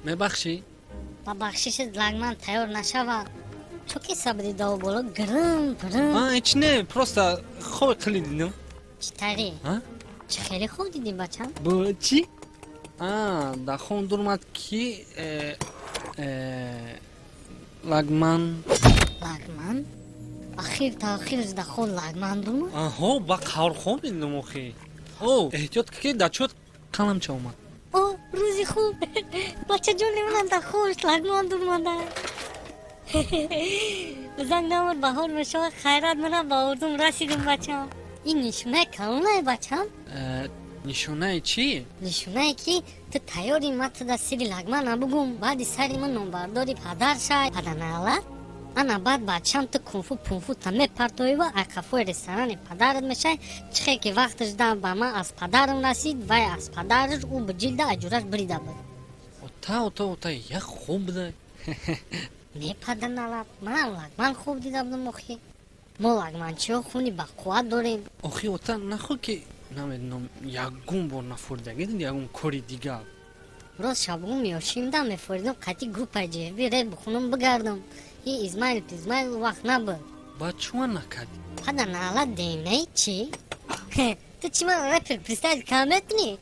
Мебахшӣ? Ба бахшиши лагман тайёр нашавад. Чо ки сабри дав боло гирим пирим? Ҳеч не, просто хоби қили дидам. Чӣ тари? Чӣ хеле хоб дидӣ, бачам? Бо чӣ? Дар хом дурмад ки лагман. Лагман? Ахир та ахир дар хоб лагман дурмад? Аҳо, ба қаврхоб дидам охи. О, эҳтиёт ки дар чот қаламча омад. О, рӯзи хуб! Бачаҷони манам дар хобш лагман дурмада. Занг намуд, баҳор мешавад, хайрат манам ба орзум расидум, бачам. Ин нишонаи калонае, бачам. Нишонаи чӣ? Нишонае ки ту тайёри ма ту дар сири лагмана бугум, баъди сари ман номбардори падар шай, паданалат. Ана баъд бачам ту кунфу пунфу та мепартоӣ ва айқафои ресторани падарат мешай. Чихе ки вақташ да ба ман аз падарам расид, вай аз падараш ӯ ба ҷилда аҷураш бирида буд. Ота, ота, ота, як хоб буда. Не, паданалат, манам лагман хоб дида будам охи. Мо лагманчиҳо хуни бақувват дорем. Охи, ота, нахо ки намедонам, ягон бор нафоридаги диди ягон кори дигар. Рост шабгум ёшимда мефоридам қати группаи ҷфб реп бихонам бигардам. И Измаил пизмаил вақт набуд. Баъд чума накардӣ? Паданалат, демнаи чӣ? Ту чӣ ман репер представить кам метунӣ?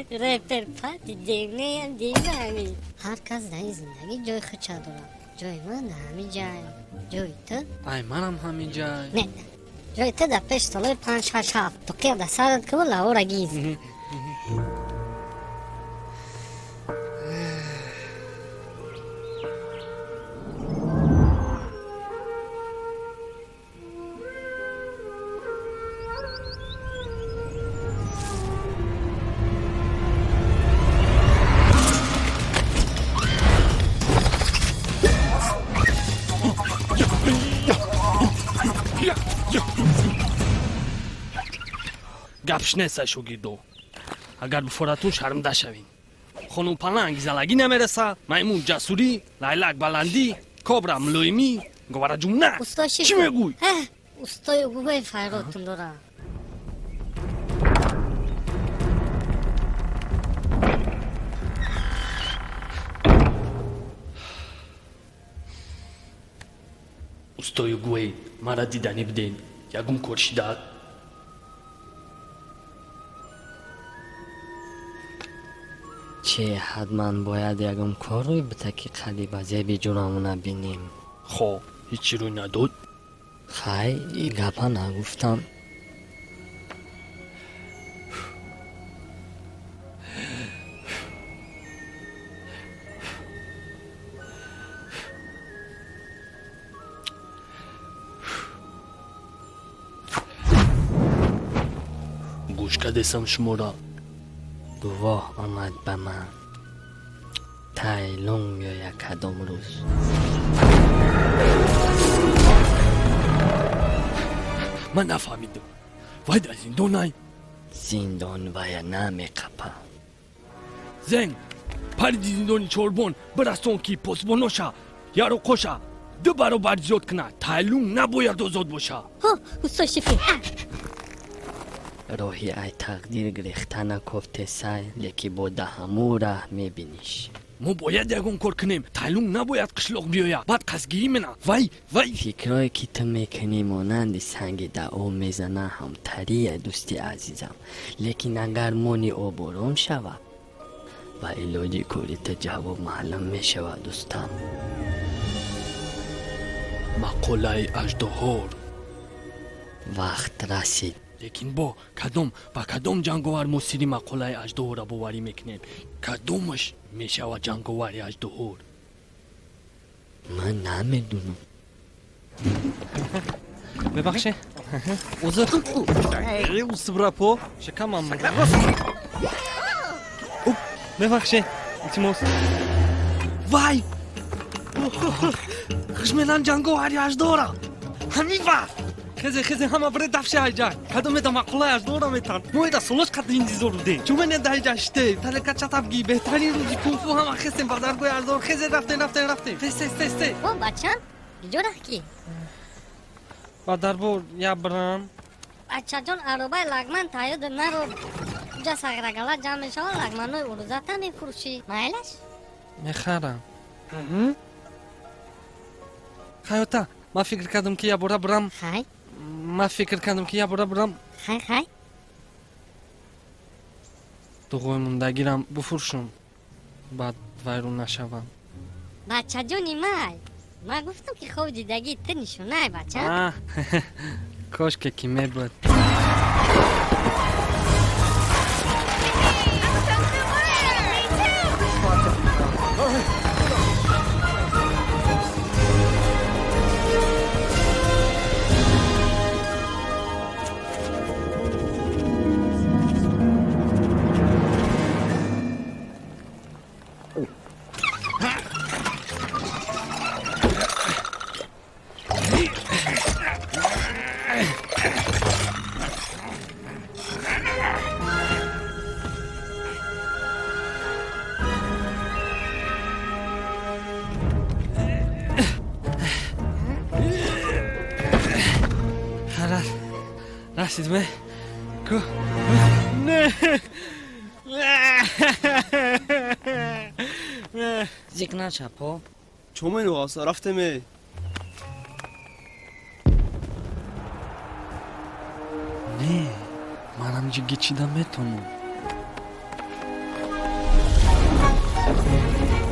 Репер пати демнаям демнаами. Ҳар кас дар ин зиндагӣ ҷои худша дорад. Ҷои ман дар ҳамин ҷай. Ҷои ту? Ай манам ҳамин ҷай. Не, ҷои ту дар пеши столои панҷ, шаш, ҳафт. Тоқия дар сарат кун, лавора гиз. Гапш неста, шогирдо, агар бифоратун шармда шавем. Хонум Паланг залагӣ намераса, маймун ҷасурӣ, лайлак баландӣ, кобра мулоимӣ, говара ҷумна. Усто. Чӣ мегӯй? Устои гугӯи файротун дора. Устою гӯй, мара диданӣ биден, ягон кор шидад? Чӣ, ҳатман бояд ягон кор рӯй бита, ки қади ба зеби ҷурамона бинем? Хо, ҳечи рӯй надод? Хай, и гапа нагуфтам. Гӯш кардесам шуморо. Гувоҳ омад ба ман, Тайлун меояд кадом рӯз. Ман нафаҳмидам, вай дар зиндон най? Зиндон вая намеқапа. Зенг париди зиндони чорбон бирасон, ки посбоноша яроқоша ду баробар зиёд кунад. Тайлун набояд озод боша. Усто шифи. Роҳи ай тақдир гирехта накофтесай, леки бо даҳаму раҳ мебиниш. Мо бояд ягон кор кунем. Тайлун набояд қишлоқ биёяд, баъд қасдгирӣ мена вай вай. Фикрое ки ту мекунӣ, монанди санги да об мезана ҳамтария, дӯсти азизам, лекин агар мони об ором шавад, ба илоҷи кори ту ҷавоб маълум мешавад, дӯстам. Мақолаи аждаҳор. Вақт расид. Лекин бо кадом, ба кадом ҷанговар мо сири мақолаи аждаҳорро боварӣ мекунем? Кадомаш мешавад ҷанговари аждаҳор? Ман намедунам. Мебахшед, узр, усбрапо шикамам. Мебахшед, илтимос. Вай, хушменан ҷанговари аждаҳора ҳамин вақт. Хезе, хезе, ҳама бире дафши ҳайҷа. Кадоме да мақолаи аждаҳора метан? Мо эда солош қадри интизор будем. Чумене да ҳайҷа шите талека чатабги беҳтарин рӯзи кунфу. Ҳама хестем ба даргоҳи аждаҳор. Хезе, рафтем, рафтем, рафтем, тез, тез, тез, тез. О, бачам, киҷо рафтӣ? Ба дарбор я бирам. Бачаҷон, аробаи лагман тайёр, наро. Уҷа сағрагала ҷамъ мешавад, лагманои урузата мефурӯшӣ. Майлаш? Мехарам. Хаёта, ман фикр кардам, ки якбора бурам. Хай. Ман фикр кардам, ки якбора бурам. Хай, хай. Дуғои мондагирам буфурӯшум, баъд вайрон нашавам. Бачаҷони май, ман гуфтам, ки хоб дидагии ту нишонай, бача. Кошке ки мебуд. Расидме ку? Не. Зик начапо. Чо менуғаса рафтеме. Не, манам ҷиги чида метонам.